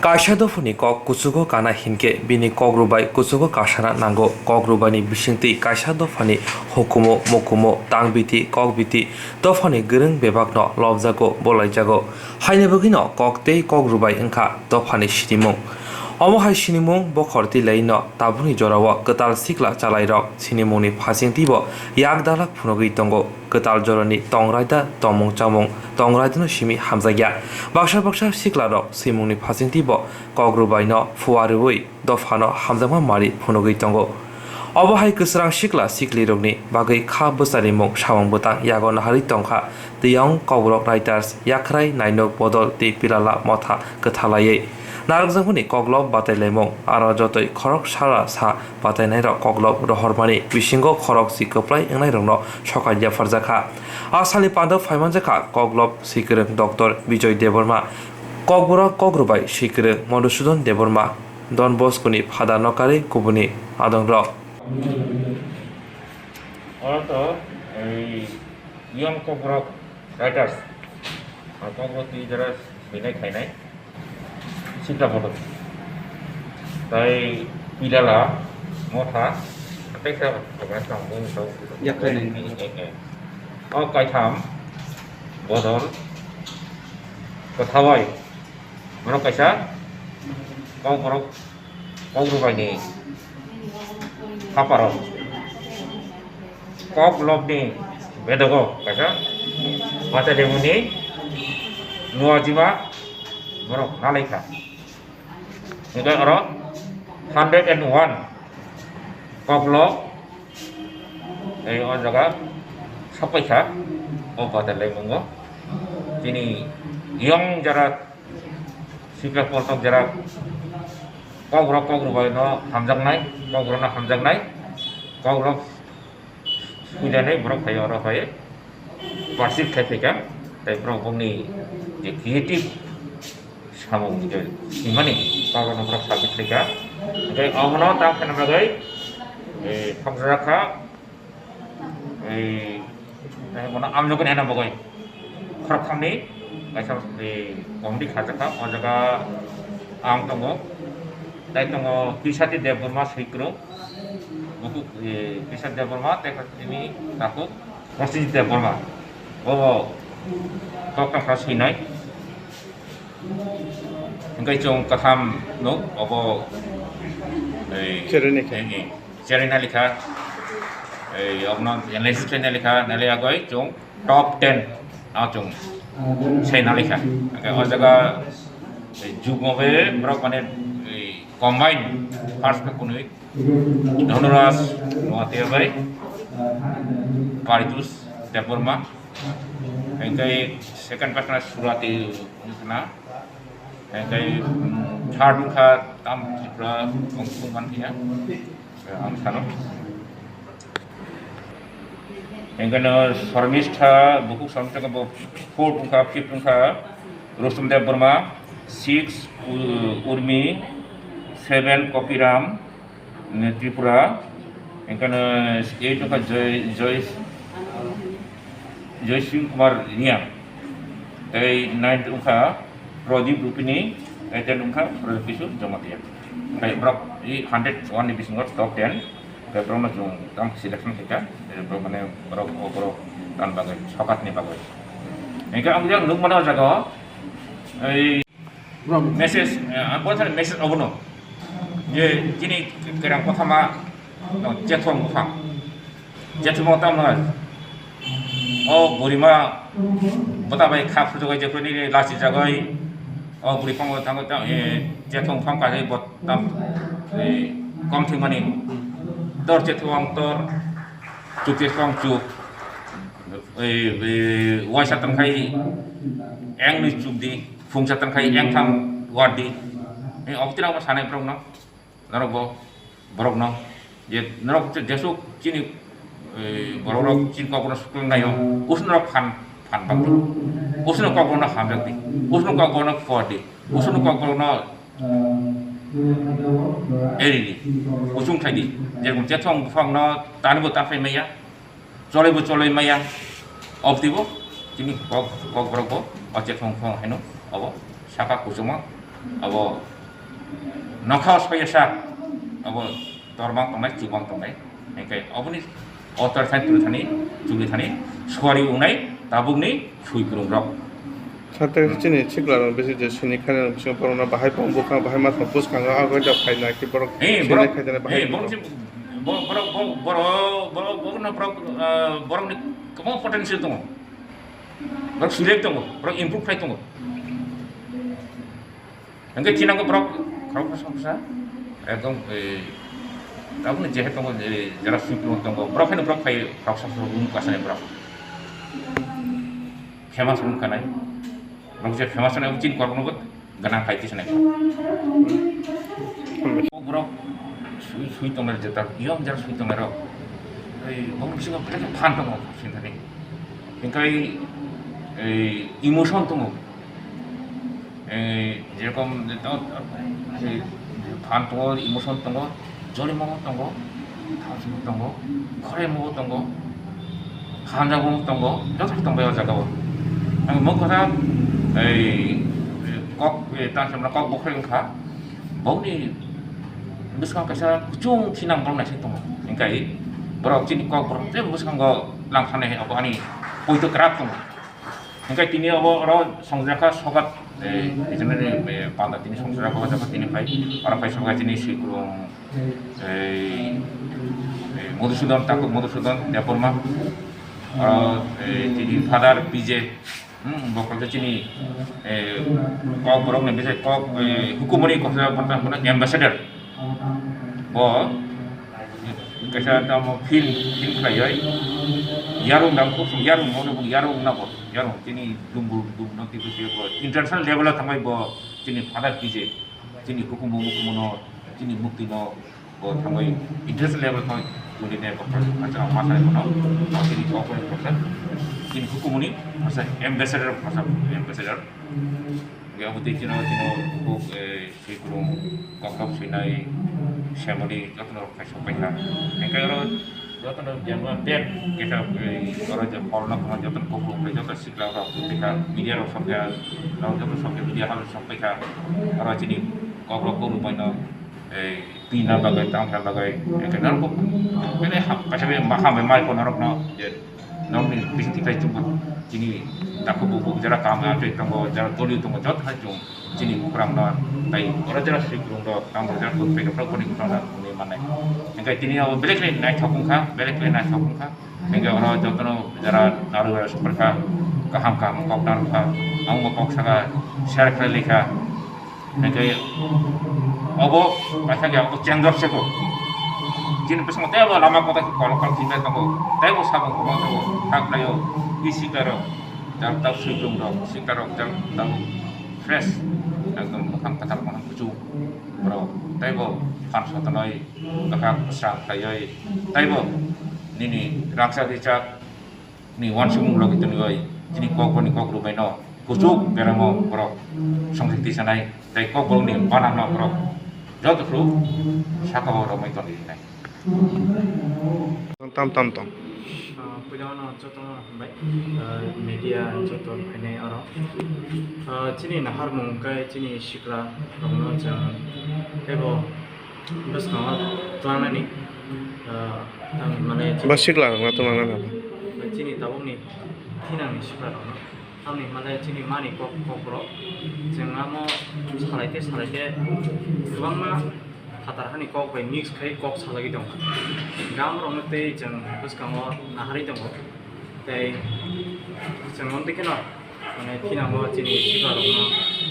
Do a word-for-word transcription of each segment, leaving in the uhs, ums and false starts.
Kaisa dophani kok kuchugo kana hinkhe bini kok rwbai kuchugo kasana nango. Kok rwbaini bisingtwi kaisa dophani hukumu, mukumu, tangbiti, kokbiti, dophani gwrwng bebakno lobjago, bolaijago. Haini bagwino kok tei kok rwbai wngkha dophani sinimung. Omo hai sinimung bokhor twi laino tabukni jorao kwtal sikla chalairok sinimungni phasingtwibo yak dalak phunugwi tongo. Kwtal jorani tongraida tongmung chamung tongraidano simi hamjakya. Baksa baksa siklarok swimungni phasingtwibo kok rwbaino phuarwi dophano hamjakma mari phunugwi tongo. Obo hai kwsrang sikla siklirokni bagwi kha bwcharimung samung bwtang yago naharwi tongkha. Tiyong Kokborok Writers, Yakhrai, Nainok, Bodol tei Pilala motha kwthalaiwi narwkjakmani koklop batailaimung, aro jotoi khorok sara sa batainairok koklop rohormani bisingo khorokchi kwplai wngnairokno sokat yapharjakha. A salni pandao phaimanjakha koklop swikwrwng Doctor Bijoy Debbarma, Kokborok Kokrwbai swikwrwng Madhusudan Debbarma, Don Bosco ni phada nokarwi kubuni adongrok. Oro to ei Young Kokborok Writers, ah, Kokborok twi jora swinai khainai sikla bodol. Tai Pilala motha tei khe Yakhrai nai. Eh, eh, eh. O kaitham bodol kwthawai borok kaisa Kokborok Kokrwbaini haparo koklopni bedogo kaisa bachalaimungni nuajima borok nalaikha. Hingkhe oro hundred and one koklop, eh, o jaga sapaikha o bachalaimungno. Chini yong jara sikla poltok jera kokrok kokrok bai no hamjaknai, kokrok no hamjaknai, kokrok suijanai borok phai oro phai parsik khai phaikha, tei borok bongni je creative samung je swimani kokrok no borok sabit khaikha, tei omono ta khana bagwi, eh, thokjak kha. Ei, tei bono amjokgani hwnna bagwi khoroktham ni kaisa, ei, committee khajakha. O jaga ang tongo, tei tongo Pisati Debbarma, Swikrung, buku, ei, Pisati Debbarma, tei tini takhuk Prosenjit Debbarma. Bobo kok tangkha swinai. Hingke chwng katham nuk obo, ei, Cherry ni khe. Ei, ei, Cherry nalikha, ei, obono analysis khe nalikha, nali agoi chwng top ten no chwng sai nalikha. Hingke o jaga, ei, jukmo be borok mane, ei, combine first khe kunui Dhanuraj Noatia bai Paritosh Debbarma. Hingke second prize na Surati wngkha na. Hingke, mm, third wngkha Tam Tripura, wngkha man phiya. Ang sano. Hingke no Shormistha, Bukuk Shormistha bo fourth wngkha, fifth wngkha Rustum Debbarma, six, U-, Urmi, seven Kopiram, Tripura, hingke no eight wngkha Joy, Joy, Joy Singh Kumar Reang, tei ninth wngkha Pradip Rupini, tei ten wngkha Pradip Kishore Jamatia. Tei borok i hundred one ni bisingo top ten, tei borokno chwng tamo selection khaikha, tei borok mane borok, borok tan bagwi, sokatni bagwi. Hingke ang yang nukmano o jaga o, ei, Bro. Message, eh, ang kok thani message obono. Je chini kerang kothoma, no, chethong buphang. Chethong tamo no. O burima bota bai kha phujogai je kuni lachi jagai. O buri phang tang tang, eh, chethong phang ka je bot tam, eh, kom thing mani. Tor chethong tor, chuk chethong chuk. Eh, eh, waisa tang khai, eng ni chuk di. Phungsa tang khai engtham wardi. Ni oktira obo sanai borok no. Norok bo borok no. Je norok je jesuk chini, eh, borok rok chini kok no suklang nayo. Usnorok phan, phan bang di. Usno kok no hamjak di. Usno kok no for di. Usno kok no eri di. Usung khai di. Je chethong buphang no tani bo ta phai maya. Cholai bo cholai maya, obtibo, chini kok, kok borok bo, o chethong phang haino, obo, saka kuchuma, Abo nokha soyasa abo tormang tongnai, chubang tongnai. Hingke oboni author thani tulu thani, chuli thani, suari ungnai tabukni sui kwrwng rok. Sate chini sikla rok bisi je sini khani rok bisingo borok no bahai pong bwkha bahai ma thang bwskango agoi da phai na ki borok Eh, sini borok, khai dana bahai eh, borok pong. Borok, borok, borok, borok, borok, borok no borok, ah, borok ni kwbangma potential tongo. Borok suilai tongo, borok improve khai tongo. Hingke chinango borok, borok bwsa bwsa, ekdom, eh, tabukni jehe tongo, eh, jera sui kwrwng tongo, borok haino borok phai, borok sa sa room kasane borok. Famous wng kanai, borok je famous wng chini korokno bo gana khai tisanai. O borok sui, sui tongnai jeta, yong jera sui tongnai rok. Ei, borok bisingo belai khe phan tongo, sini thani. Hingke, ei, emotion tongo. Eh, jerokom to, eh, phan tongo, emotion tongo, jolimo tongo, thangsimo tongo, khoremo tongo, hamjabo tongo, joto khe tongbai o jaga o. Ang mo kotha, ei, kok, eh, tang samra kok bokhorok wngkha, boni bwskango kaisa kuchung thinang borok naising tongo. Hingkai borok chini kok borok je bwskango langkha nai abo ani poito kwrak tongo. Hingke tini abo oro songjakha sogat, eh, regional, eh, panda tini songjakha, o jaga tini phai, oro phai songjakha tini Swikrung, eh, eh, Madhusudan, Takhuk Madhusudan Debbarma, oro, eh, tini Father P J, hmm, bo kaisa chini, eh, kok borok ni bisi kok, eh, hukumuni kaisa borok ambassador. Bo kaisa tamo film, film khlaioi. Yarung dam kok yarung mono bung yarung na bo. Yarung chini dumbur dum no tibu tibu bo. International level o thangbai bo chini Father P J. Chini hukumu hukumu no chini mukti no bo thangbai international level thang tuli ne bo. Acha ma sai bono. Chini kok ko chini hukumuni masa ambassador, masa ambassador. Ge abo tei chino chino kok, eh, Swikrung, kokrok swinai, semani, jotono rok khai sok paikha. Hingke oro jotono jemon bag kisa, eh, oro je hall no khna jotono kopulung khe joto sikla rok tongpikha, media rok sokya, rok joto sokya, media hal sokpaikha. Oro chini kokrok kokrok bai no, eh, pina bagwi, tangsa bagwi, hingke norok bo bele hap, kaisa be maham bai mai ko norok no je Nokni bising tiklai chukmano chini takhuk bukhuk jara kam amtwi tongo, jara doliyo tongo, joto hai chwng chini bukrang no tai oro jara sri kwrwng rok tamo jara kwrwng tei rok boni bukrang no nungwi mannai. Hingke tini o belai khe naithok wngkha, belai khe naithok wngkha. Hingke oro jotono jara narwk rok sopor kha, kaham kaham kok narwk kha, ang bo kok saka share khlai lai kha. Hingke obo kaisa khe obo chengjak se kho. Chini bwskango teibo lama kotor khe kolok kal khinai tongo. Teibo sabung kwbang tongo. Kha khlaio, bisi karo. Jang tang switung rok, sikla rok jang tang fresh. Ekdom mwkhang kwtal, mwkhang kuchuk. Borok teibo phan sotonoi, bwkhak bwsang khaioi. Teibo nini rangchak rijak ni uansukmung logi tonioi, chini kok boni kok rwbaino kuchuk beramo borok songsi tisanai tei kok borokni banangno borok joto phuru sakao romwi tongwi rinai. Tam tam tong. Ah, puila no joto hambai, ah, media joto phainai oro. Ah, chini naharmung khe chini sikla rokno chwng teibo bwskango tlangnani, ah, tamni hwnmale chini, ba sikla rokno tlangnani abo. Chini tabukni thinangni sikla rokno. Tamni hwnmale chini mani kok, kokrok. Chwng amo salai khe, salai khe kwbangma phatar hani kok bai mix khai kok salai tongo. Gam rokno tei chwng bwskango naharwi tongo. Tei chwng omo twi kheno mane thinango chini sikla rokno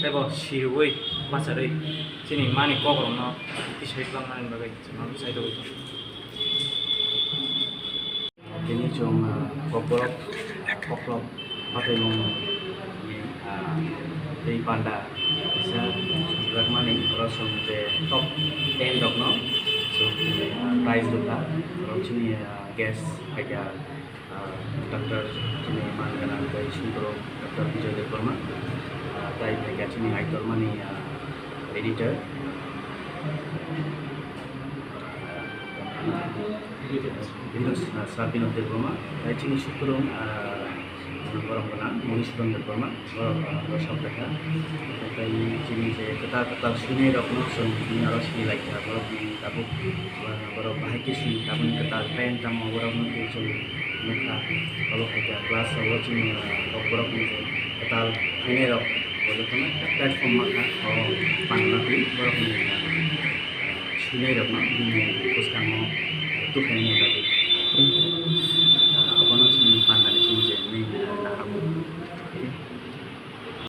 teibo sirwi bacharwi chini mani kok rokno tisai twlangmani bagwi chwng sai tongwi tongo. Tini chwng, ah, kokborok, kokrok, pathaimung, ah, tei panda kisa swkrakmani oro chwng je top ten rokno chwng, ah, prize rwkha. Oro chini, ah, guest phaikha, ah, Doctor chini man gwnang tei sundro Doctor Bijoy Debbarma, ah, tai phaikha chini Aitormani, ah, editor, Binod, ah, Sir Binod Debbarma, tai chini sukurung, ah, Borok gwnang Muniswran Debbarma, borok, ah, rwchapkha. Tei chini je kwtal kwtal swinairokno chwng bini aro sinilaikha, borokni tabuk, ah, borok bahai khe sini tabukni kwtal trend tamo borokno tei chwng nukha. Abo khaikha class rogo chini, ah, borokni je kwtal phainairok bo jotono ekta platform mankha, o pangna twi borokni, ah, swinairokno bini bwskango tubuphaini bagwi.